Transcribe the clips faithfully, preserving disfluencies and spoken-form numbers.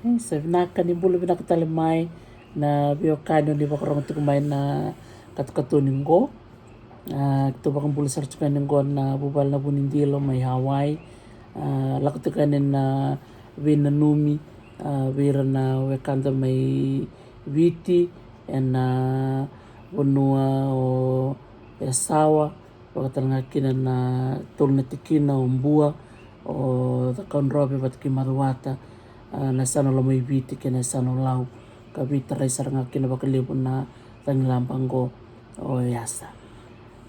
Sa vinaka, ni bula vinaka tale mai na veiwekani o ni vakarorogo tiko mai na katokatoni qo. A, keitou vakabula sara tiko yani qo na vuvale na Vunidilo mai Hawaii. A, lako tiko yani na veinanumi, a, vei ira na wekada mai Viti, ena vanua o Yasawa, vaka tale ga kina na tolu na tikina o Bua, o Cakaudrove vata kei Macuata, a, na yasana o Lomaiviti kei na yasana o Lau, ka veitarai sara ga kina vakalevu na cagilaba qo o Yasa.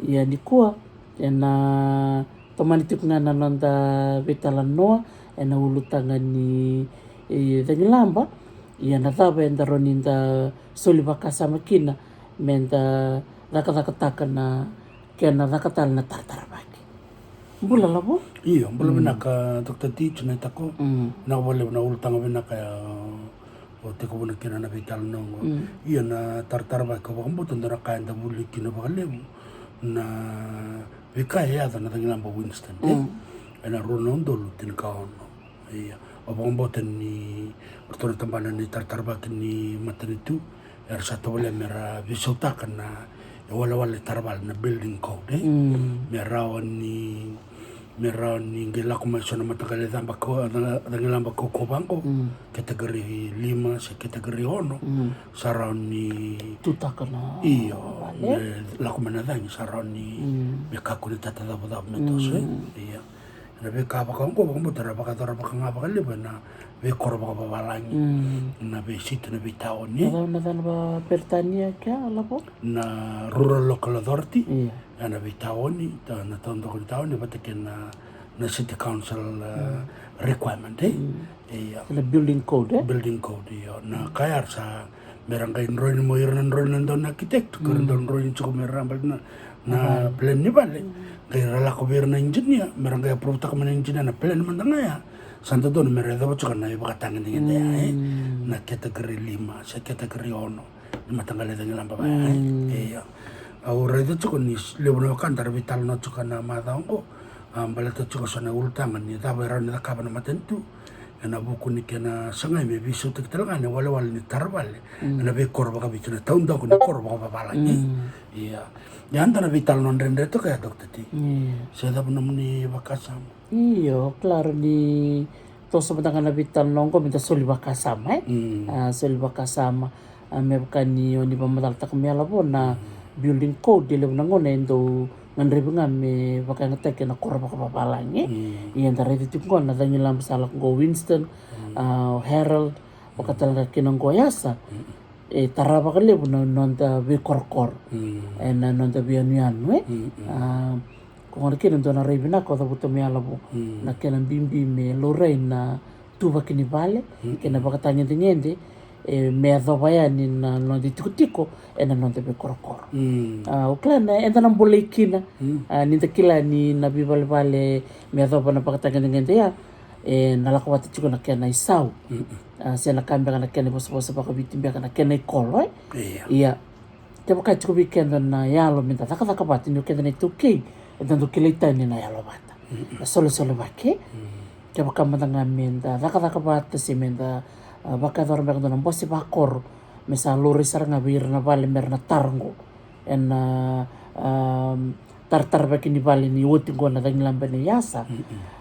Ia nikua ena tomani tiko ga na noda veitalanoa ena ulutaga ni, e, cagilaba. Ia na cava eda rawa ni da soli vakasama kina me da cakacakataka na kena caka tale na tarataravaki. Bula Lavo. Io, bula vinaka Doctor T, Tinaitako. Vinaka vakalevu na ulutaga vinaka ya o tekivuna kina na veitalanoa qo. Ia na tarataravaki, au vakabauta dua na ka eda vuli kina vakalevu na veika e yaco na cagilaba Winston, e? Ena rua na udolu tinikaono. Ia, au vakabauta ni ratou na tabana ni tarataravaki ni matanitu era sa tovolea mera veisautaka na iwalewale taravale, na building code, e? Me rawa ni, me rawa ni qai lako mai so na mataqali caba kau, cagilaba kaukauwa qo, category lima se category ono, sa rawa ni tutaka na, io, vale, me lako mai na cagi, sa rawa ni me kakua ni tatacavucavu me toso, e? Ia. Na veika vaka oqo, vakabauta era vakayacora vaka ga vakalevu ena veikoro vakavavalagi, na veisitu, na veitaoni. Na cava na yacana vakaperitania kea, Lavo? Na Rural Local Authority, ena veitaoni, ta-, na taudaku ni taoni, vata kei na, na City Council, e, requirement, e? Ia. Na building code, e? Building code, io. Na ka ya era sa mera qai droini mai ira na droini na dau na architect, ka ra dau droini tiko mera baleta na, na plan ni vale. Qai ra lako vei ira na engineer, mera qai approvetaka mai na engineer na plan mada ga ya. Sa dodonu mera yacova tiko na ivakatagedegede ya, e? Na category lima se category ono ni mataqali cagilaba vaya, e? Ia. Au raica tiko ni s-, levu na wekada era veitalanoa tiko na macawa oqo, a, baleta tiko so na ulutaga ni cava e rawa ni cakava na matanitu ena vuku ni kena sagai me veisautaki tale ga na iwalewale ni taravale ena veikoro vakaviti, na taudaku ni koro vakavavalagi. Ia. Ia, eda na veitalanoa dredre toka ya, Doctor T. Se cava nomuni vakasama? Io, claro, ni toso mada ga na veitalanoa oqo me da soli vakasama, e? A, soli vakasama. A, me vaka ni o ni vakamacalataka mai, Lavo, na building code e levu na gauna e dau gadrevi ga me vakayagataki ena koro vakavavalagi, e? Ia eda raica tiko qo na cagilaba sa lako qo o Winston, a, o Harold, vaka tale ga kina qo o Yasa. E tara vakalevu na noda veikorokoro ena noda veiyanuyanu, e? A, ko gona kina dua na rai vinaka o cavuta mai, Lavo, na kena bibi me laurai na tuvaki ni vale kei na vakatagedegede, e, me yacova yani na noda itikotiko ena noda veikorokoro. A, au kila na, eda na bolei kina, a, ni da kila ni na veivalevale me yacova na vakatagedegede ya, e, na lako vata tiko na kena isau. A, se na ka beka na kena ivosavosa vakaviti beka na kena ikolo, e? Ia. Kevaka e tiko vei keda na yalo me da cakacaka vata, ni o keda na iTaukei, eda dau kilai tani na yalo vata, na solesolevaki. Kevaka mada ga me da cakacaka vata se me da, a, vakayacora beka dua na bose vakoro me sa laurai sara ga vei ira na vale mera na tara qo ena, a, tarataravaki ni vale ni oti qo na cagilaba nei Yasa.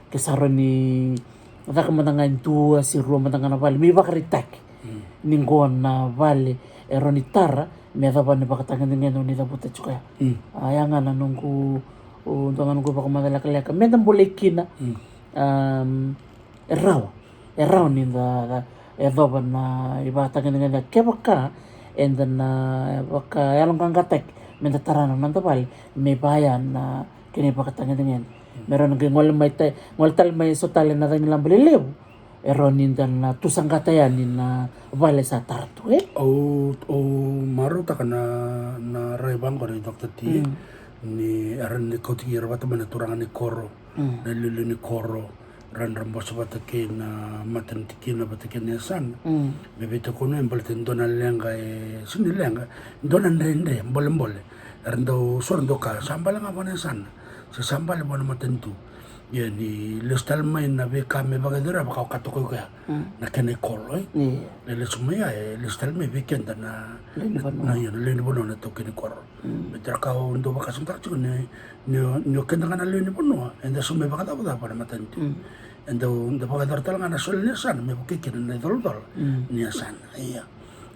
Ke sa rawa ni caka mada ga e dua se rua mada ga na vale me ivakaraitaki ni qo na vale e rawa ni tara me yacova na vakatagedegede o ni cavuta tiko ya. A, ya ga na noqu, dua ga noqu vakamacala lekaleka me da bolei kina. E rawa, e rawa ni da, da yacova na ivakatagedegede kevaka eda na vakayaloqaqataki me da tara na noda vale me vaya na kena ivakatagedegede. Me rawa ni qai gole mai ta-, gole tale mai so tale na cagilaba lelevu, e rawa ni da na tusaqata yani na vale sa tara tu, e? Au, au marautaka na, na rai vaqori, Doctor T, ni era na kauti ira vata mai na turaga ni koro, na iliuliu ni koro, ra dra bose vata kei na mata ni tikina vata kei na yasana. Me veitakoni e baleta e dua na leqa, e sega ni leqa, e dua na dredre, bolebole. Era dau, so ra dau kaya, sa bale ga vua na yasana se sa bale vua na matanitu. Ia ni lesu tale mai na veika me vakayacori, vaka o ka toka koya na kena ikolo, e. Ia. E lesu mai, ia, e lesu tale mai vei keda na lewe ni vanua, na, ia, na lewe ni vanua na taukena ikoro. Me tara ka o dau vakasamataka tiko ni, ni, ni o keda ga na lewe ni vanua, eda sa mai vakacavacava na matanitu. Eda, eda vakayacora tale ga na soli ni yasana me vukei kina na icolacola ni yasana. Ia.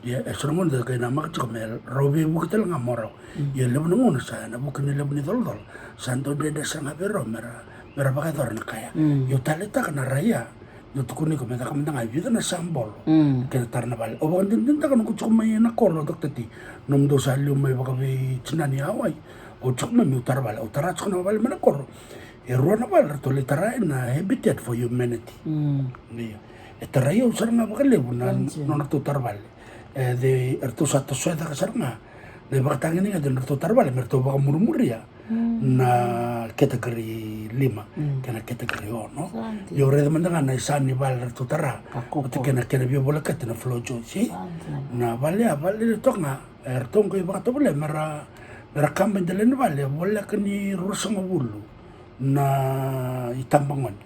Ia, e so na gauna da qai namaka tiko me rau veivuke tale ga mo rau. Ia, levu na gauna sa na vuku ni levu ni icolacola sa dau dredre sara ga vei rau me ra, me ra vakayacora na ka ya. Ia, au taleitaka na rai ya, au tukuna iko me caka mada ga e vica na sabolo. Kena tara na vale. Au vakadinadinataka noqu tiko mai na koro, Doctor T. Nomudou sa liu mai vakaveitinani Hawaii. Au tiko mai meu tara vale. Au tara tiko na vale mai na koro. E rua na vale ratou lai tara na Habitat for Humanity. Ia. E tarai au sara ga vakalevu na nodratou tara vale. E, they, eratou sa tosoya cake sara ga na ivakatagedegede ni nodratou tara vale me ratou vakamurimuria na category lima kei na category ono. Ia, au raica mada ga na isa ni vale ratou tara vata kei na kena via volekati na floor joist. Na vale ya, vale toka ga, eratou qai vakatovolea me ra, me ra kaba i dela ni vale, voleka ni ruasagavulu na itabagone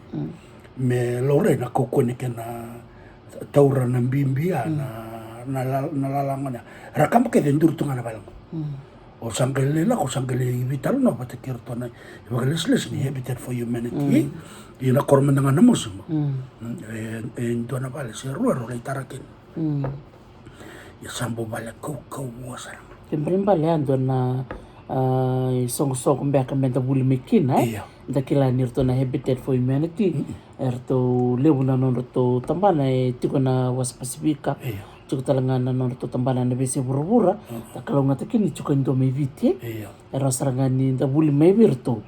me laurai na kaukauwa ni kena taura na bibi ya na, na la-, na lala gone ya. Ra kaba kece e duri tu ga na vale qo. Au sa qai lai lako, au sa qai lai veitalanoa vata kei iratou na ivakalesilesi ni Habitat for Humanity. Ia, na koro mada ga na Mosima. E, e dua na vale se rua rau lai tara kina. Ia, sa bau vale kaukauwa sara. Kena ibalebale ya dua na, a, isoqosoqo beka me da vuli mai kina, e? Ia. Da kila ni ratou na Habitat for Humanity, eratou levu na nodratou tabana e tiko na wasa Pasifika. Ia. Tiko tale ga na nodratou tabana na veiyasai vuravura. Da kalougata kina ni tiko e dua mai Viti, e? Ia. E rawa sara ga ni da vuli mai vei iratou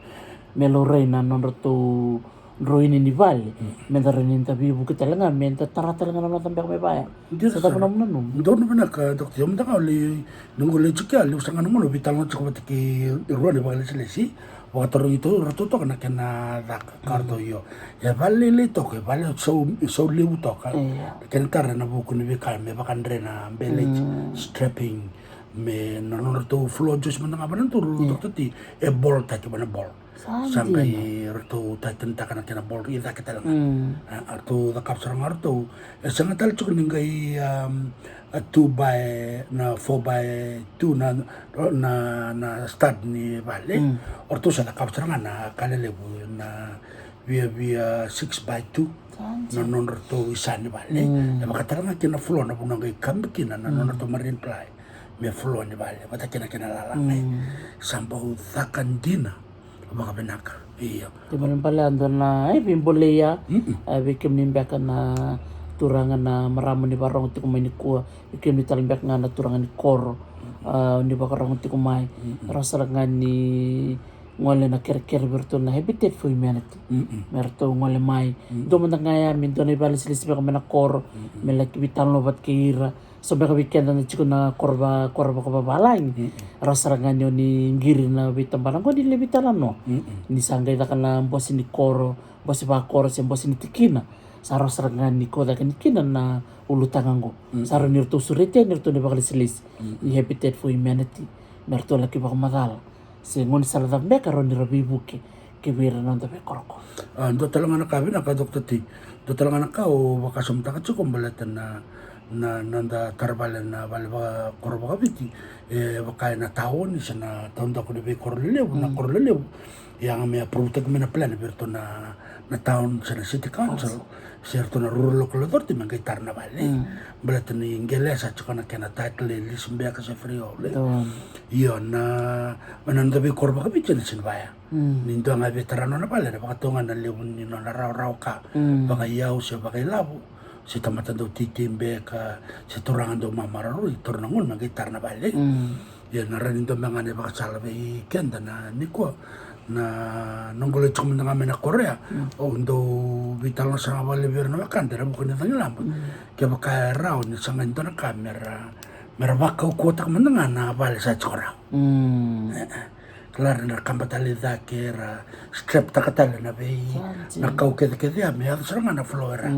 me laurai na nodratou droini ni vale, me da rawa ni da veivuke tale ga, me da tara tale ga na noda beka mai vaya. Dina sara. Sa cava na nomu nanuma? Donu vinaka, Doctor. Au mada ga au lai, noqu lai tiko ya, levu sara ga na gauna au veitalanoa tiko vata kei rua na ivakalesilesi, vakatarogi ratou toka na kena caka, ka ratou, io. E vale lailai toka, e vale sau, sau levu toka. Ia. Kena tara na vuku ni veika me vakadre na beleti, strapping, me na nodratou floor joist mada ga vana duru, Doctor T, e ball taki vana ball. Sa qai ratou tighten-taka na kena ball i cake tale ga. A, ratou cakava sara ga ratou. E sega tale tiko ni qai, um, a two by, na four by two na, na, na stud ni vale. O ratou sa cakava sara ga na ka lelevu na viavia six by two. Na nodratou isa ni vale. E vaka tale ga kina floor, na vanua qai kabi kina na nodratou marine ply me floor ni vale vata kina kena lalaga. Sa bau caka dina. Vakavinaka. Io. Kena ibalebale ya dua na, e, veibolei ya. A, vei kemuni beka na turaga na marama ni vakarorogo tiko mai nikua, vei kemuni tale beka ga na turaga ni koro, a, ni vakarorogo tiko mai. Rawa sara ga ni gole na kerekere vei iratou na Habitat for Humanity. Me ratou gole mai. Dua mada ga ya me dua na ivakalesilesi beka mai na koro, me laki veitalanoa vata kei ira. So beka vei keda na tiko na koro va-, koro vakavavalagi. Rawa sara ga ni o ni qiri na veitabana qo ni lai veitalanoa. Ni sa qai caka na bose ni koro, bose vakoro se bose ni tikina, sa rawa sara ga ni kau cake ni kina na ulutaga qo. Sa rawa ni ratou sureti yani iratou na ivakalesilesi ni Habitat for Humanity me ratou laki vakamacala se gaunisala cava beka rawa ni ra veivuke ki vei ira na noda veikorokoro. A, dua tale ga na ka vinaka, Doctor T. Dua tale ga na ka au vakasamataka tiko baleta na, na, na noda tara vale na vale vakoro vakaviti. E vaka ena taoni se na taudaku ni veikoro lelevu, na koro lelevu. Ia ga me approve-taki mai na plan vei iratou na, na town se na city council. Se iratou na rural local authority me qai tara na vale. Baleta ni qele sa tiko na kena title e lease beka se freehold, e. Io, na, na noda veikoro vakaviti ena sega ni vaya. Ni dua ga e via tara nona vale, ena vakatau ga na levu ni nona rawarawa ka vakaiyau se vakailavo, se tamata dau teitei beka, se turaga dau mamaroroi, taura na gauna me qai tara na vale. Ia, na rawa ni dua beka ga na ivakasala vei keda na nikua, na noqu lai tiko mada ga mai na koro ya, au dau veitalanoa sara ga vakalevu vei ira na wekada ena vuku ni cagilaba. Kevaka e rawa ni saga e dua na ka me ra, me ra vakaukauwataka mada ga na vale sa tiko rawa. E, e. Kila, ra na kaba tale i cake, ra strap-taka tale na vei, na kau kecekece ya me yaco sara ga na floor,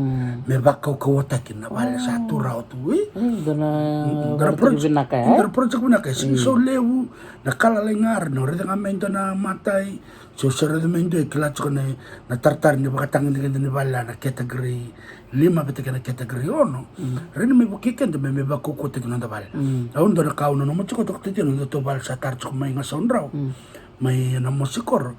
me vakaukauwataki na vale sa tu rawa tu, e. Dua na project vinaka, e? Dua na project vinaka, e sega ni so levu, na ka lalai ga, ra na raica ga mai dua na matai, Se o sa raica mai dua e kila tiko na, na taratara ni vakatagedegede ni vale, na category lima vata kei na category ono. Rawa ni mai vukei keda me, me vakaukauwataki na noda vale. Au dua na ka au nanuma tiko toka tiko na nodatou vale sa tara tiko mai Gasau Drau, mai na Mosi Koro.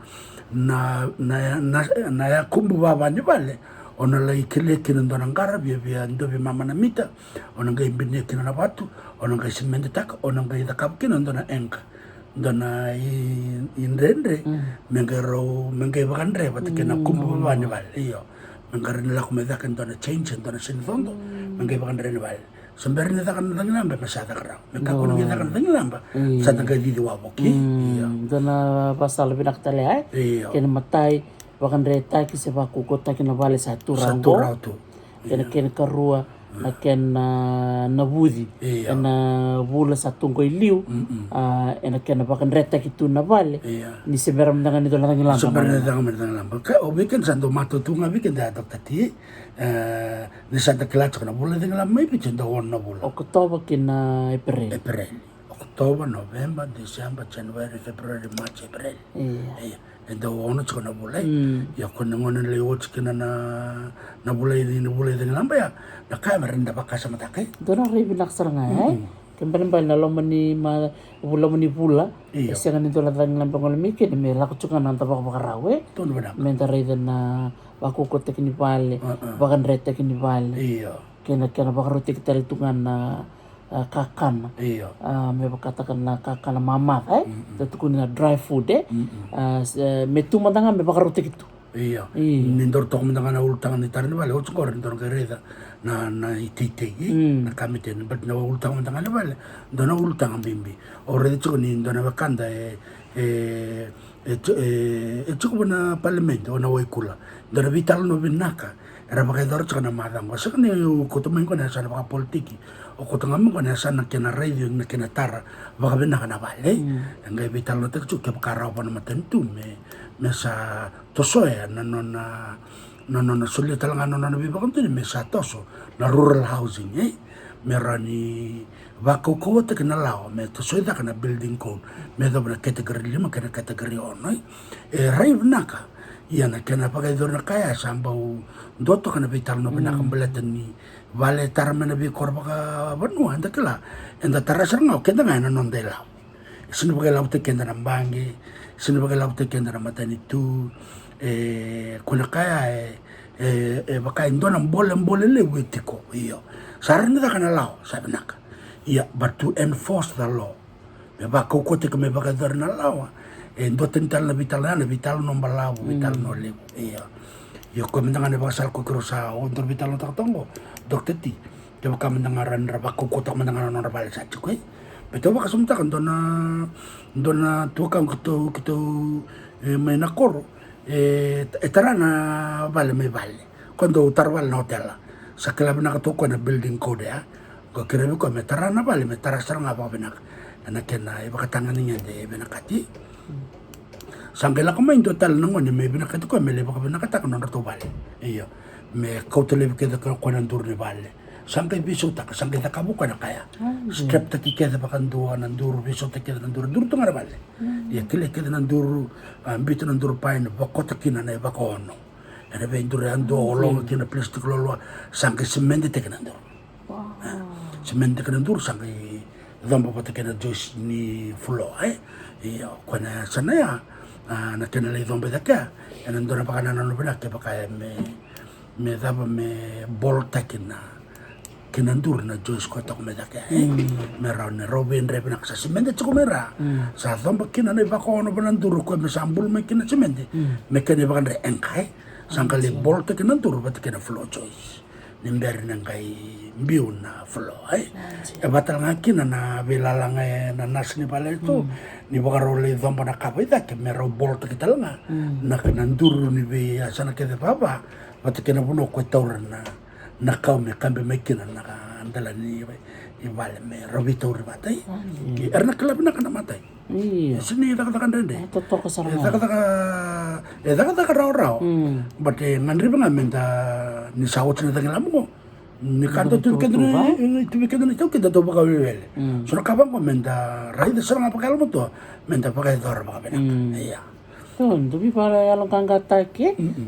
Na, na, na, na yakubu vava ni vale, o na lai kerea kina dua na qara via, via dovi mama na mita, o na qai binia kina na vatu, o na qai simedetaka, o na qai cakava kina dua na anchor, dua na i, i dredre, me qai rau, me qai vakadre vata kei na kubu vava ni vale. Io. Me qai rawa ni lako mai cake dua na change, dua na senicodo, me qai vakadre ni vale. Se bera ni caka na cagilaba, me sa caka rawa. Me kakua ni qai caka na cagilaba, sa na qai cici wavoki. Io. Dua na vasala vinaka tale, e? Io. Kena matai, vakadretaki se vakaukauwataki na vale sa tu rawa tu. Kena, kena karua, na kena, a, na vuci. Io. Ena vula sa tu qo i liu, a, ena kena vakadretaki tu na vale. Io. Ni se bera mada ga ni dua na cagilaba. Se bera ni caka mada na cagilaba. Ka, o vei keda sa dau matau tu ga vei keda, Doctor T, e, ni sa da kila tiko na vula cagilaba mai Viti e dau ono na vula. Okotova ki na Epereli. Epereli. Okotova, Noveba, Diseba, January, February, March, Epereli. Io. Io. E dau ono tiko na vula, e. Ia ko na gauna lai oti kina na, na vula i, na vula i cagilaba ya, na ka ya me rawa ni da vakasamataka, e. Dua na rai vinaka sara ga, e? Ke balebale na loma ni ma, vu, loma ni vula, e sega ni dua na cagilaba gole mai kina, me lako tiko ga na noda vakavakarau, e? Donu vinaka. Me da raica na vakaukauwataki ni vale, vakadretaki ni vale. Io. Kena, kena vakarautaki tale tu ga na a, kakana. Io. A, me vakataka na kakana mamaca, e? Da tukuni na dry food, e? A, se, me tu mada ga me vakarautaki tu. Io. Io. Ni dau toka mada ga na ulutaga ni tara ni vale, oti qori dau na qai raica na, na iteitei, e? Na ka me teni, but na ulutaga mada ga ni vale, dau na ulutaga bibi. O raica tiko ni dau na wekada, e, e, e, e, e tiko vua na palimedi, o na waikula. Dau na veitalanoa vinaka, era vakayacora tiko na macawa qo. Sega ni o kauta mai qo na yasana vakapolitiki. O kauta ga mai qo na yasana kena raici na kena tara vakavinaka na vale. E qai veitalanoataki tiko kevaka rawa vua na matanitu me, me sa tosoya na nona, na nona solia tale ga na nona veivakadonui me sa toso na rural housing, e? Me rawa ni vakaukauwataki na lawa me tosoi cake na building code me yacova na category lima kei na category ono, e? E rai vinaka. Ia na kena vakayacori na ka ya sa bau dua toka na veitalanoa vinaka baleta ni vale e tara mai na veikoro vakavanua, eda kila, eda tara sara ga o keda ga ena noda ilavo. E sega ni vakailavotaki keda na baqe, e sega ni vakailavotaki keda na matanitu. E, ko na ka ya e, e, e vaka e dua na bolebole levu e tiko. Io. Sa rawa ni caka na lawa, sa vinaka. Ia, but to enforce the law, me vakaukauwataki, me vakayacori na lawa, e duatani tale na veitalanoa, na veitalanoa balavu, veitalanoa levu. Io. Io, koya mada ga na ivakasala ko keirau sa, o, dau veitalanoataka toka qo, Doctor T. Kevaka mada ga rawa ni ra vakaukauwataka mada ga na nodra vale sa tiko, e? Baleta au vakasamataka dua na, dua na tuakaqu keitou, keitou, e, mai na koro, e, e tara na vale mai vale. Ko dau tara vale na otela. Sa kila vinaka tu o koya na building code ya. Ko keirau vei koya me tara na vale, me tara sara ga vakavinaka. Ena kena ivakatagedegede e vinakati. Sa qai lako mai dua tale na gone me vinakati koya me lai vakavinakataka na nodratou vale. Io. Me kauta laivi kece o koya na duru ni vale. Sa qai veisautaka, sa qai cakava o koya na ka ya. Straptaki kece vakadua na duru, veisautaki kece na duru, duru tu ga na vale. Ia kilai kece na duru, a, biuta na duru paina, vakota kina na ivakaono. Ena veiduru yadua, ologa kina plastic loaloa, sa qai simedetaki na duru. Simedetaki na duru, sa qai coba vata kei na joist ni floor, e? Io, koya na yasana ya, a, na kena lai coba i cake ya, ena dua na vakanananu vinaka kevaka e me, me cava, me boltaki na, kei na duru na joist koya toka mai cake ya, e? Me rawa ni rau veidre vinaka, sa simede tiko mai ra. Sa coba kina na ivakaono va na duru koya me sa bulu mai kina simede. Me kena ivakadre anchor, e? Sa qai lai boltaki na duru vata kei na floor joist. Ni bera ni qai biu na floor, e? E vaka tale ga kina na veilalaga e na nasi ni vale tu, ni vakarau lai coba na ka va i cake me rau boltaki tale ga na, na duru ni veiyasana kece vava, vata kei na vanua ko e taura na, na kau me kabe mai kina na dela ni, ni vale me rau veitauri vata, e? Era na kila vinaka na matai. Io. E sega ni cakacaka dredre. E totoka sara ga. E cakacaka, e cakacaka rawarawa. But e gadrevi ga me da, ni sa oti na cagilaba qo, ni ka dau tu vei keda na, tu vei keda na iTaukei, da dau vakawelewele. So na ka vaqo me da raica sara ga vakayalomatua me da vakayacora vakavinaka. Ia. Io, dou veivakayaloqaqataki.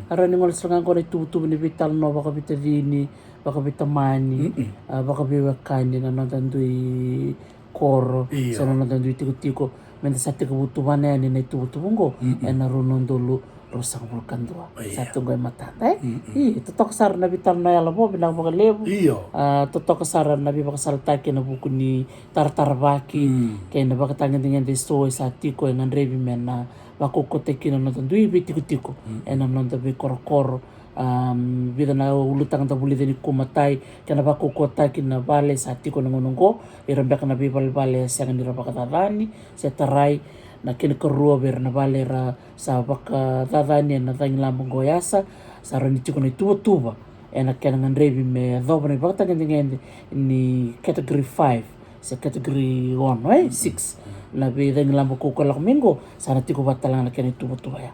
A rawa ni gole sara ga qo na ituvatuva ni veitalanoa vakaveitacini, vakaveitamani, a, vakaveiwekani na noda dui koro se na noda dui tikotiko. Meda sa tekivu tuvana yani na ituvatuva oqo ena rua na udolu ruasagavulu ka dua. Sa tu qo e matada, e? Io, totoka sara na veitalanoa yalo vou, vinaka vakalevu. Io. A, totoka sara na veivakasalataki ena vuku ni tarataravaki kei na vakatagedegede eso e sa tiko e gadrevi me na vakaukauataki na noda dui veitikotiko ena noda veikorokoro. Am, vica na ulutaga da vulica ni kumatai kei na vakaukauataki na vale sa tiko na gauna oqo. Ira beka na veivalevale e sega ni ra vakacacani se tarai. Na kena ikarua vei ira na vale era sa vakacacani ena cagilaba oqo e yasa, sa rawa ni tiko na ituvatuva ena kena gadrevi me yacova na ivakatagedegede ni category five se category ono, e, six. Na veicagilaba kaukaua lako mai qo sa na tiko vata tale ga na kena ituvatuva ya.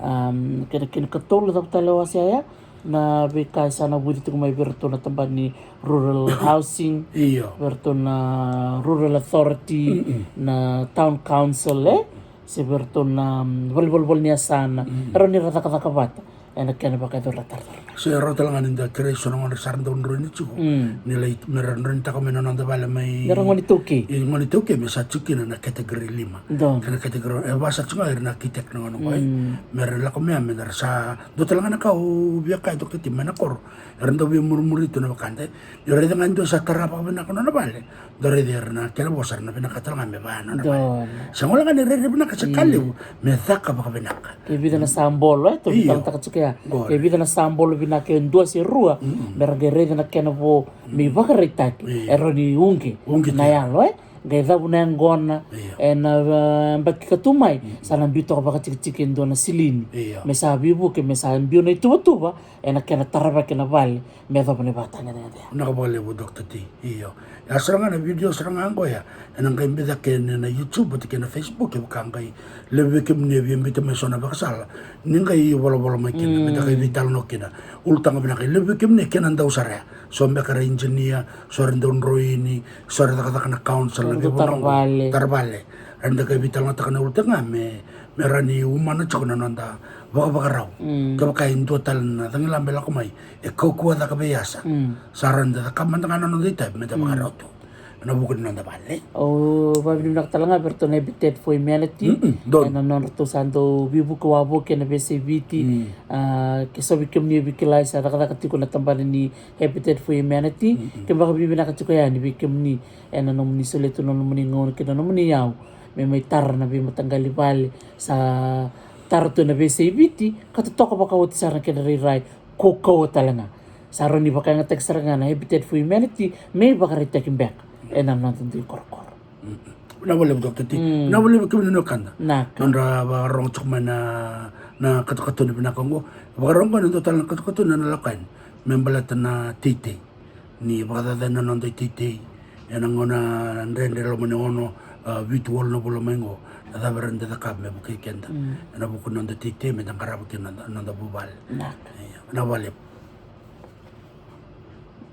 Am, kena, kena ikatolu, cava tale o wasea ya? Na veika e sa na vuci tiko mai vei iratou na tabana ni rural housing, vei iratou na rural authority, na town council, e, se vei iratou na, mm, valenivolavola ni yasana. E rawa ni ra cakacaka vata ena kena vakayacori na taratara. Se rawa tale ga ni da kerei so na gone sa ra dau droini tiko ni lai, me ra droinitaka mai na noda vale mai, me ra gone iTaukei. E, gone iTaukei, me sa tiko kina na category lima. Kei na category, e, vaka sa tiko ga ira na architect na gauna oqo, e. Me ra lako mai ya, me ra sa dua tale ga na ka au via kaya, Doctor T, mai na koro era dau via murimuri tu na wekada. Ni raica ga e dua sa tara vakavinaka na nona vale, dau raici ira na kena vosa, era na vinakata tale ga me vaya na nona vale. Sa gole ga ni rairai vinaka se ka levu, me caka vakavinaka. Ke vica na sabolo, e, tou veitalanoataka tiko ya. Ke vica na sabolo vinaka e dua se rua, me ra qai raica na kena vo me ivakaraitaki, e rawa ni uqeti na yalo, e. Qai cavu na yaqona ena, e, yabaki ka tu mai, sa na biu toka vakatikitiki e dua na silini. Me sa veivuke, me sa biu na ituvatuva ena kena taravaki na vale me yacova na ivakatagedegede ya. Vinaka vakalevu, Doctor T. Io. Ya sara ga na video sara ga qo ya ena qai biuta kina na YouTube vata kei na Facebook, e vaka qai levu vei kemuni e via biuta mai so na vakasala ni qai volavola mai kina, me da qai veitalanoa kina. Ulutaga vinaka, e levu vei kemuni e kena dau sara ya. So beka era engineer, so era dau droini, so era cakacaka na council, na veivunau, taravale. Era da qai veitalanoataka na ulutaga me, me rawa ni umana tiko na noda vakavakarau. Kevaka e dua tale na cagilaba e lako mai e kaukauwa cake vei yasa, sa rawa ni da cakava mada ga na noda itavi me da vakarau tu ena vuku ni noda vale. Au vakavinavinaka tale ga vei iratou na Habitat for Humanity ena nodratou sa dau veivuke wavoki ena veiyasai Viti. A, ke so vei kemuni e via kila, sa cakacaka tiko na tabana ni Habitat for Humanity. Keimami vakavinavinaka tiko yani vei kemuni ena nomuni solia tu na nomuni gauna kei na nomuni iyau me mai tara na veimataqali vale. Sa tara tu ena veiyasai Viti ka totoka vakaoti sara na kena rairai, kaukauwa tale ga. Sa rawa ni vakayagataki sara ga na Habitat for Humanity me ivakaraitaki beka ena noda dui korokoro. Vinaka vakalevu, Doctor T. Vinaka vakalevu kemuni na wekada. Nodra vakarorogo tiko mai na, na katokatoni vinaka oqo. Vakarorogo ena dua tale na katokatoni ena lako yani me baleta na teitei. Ni vakacacani na noda iteitei ena gauna dredre, loma ni ono, a, vitu, walu na vula mai qo. Na cava era na cakava me vukei keda ena vuku ni noda teitei, me da qarava kina na noda, noda vuvale. Vinaka vakalevu.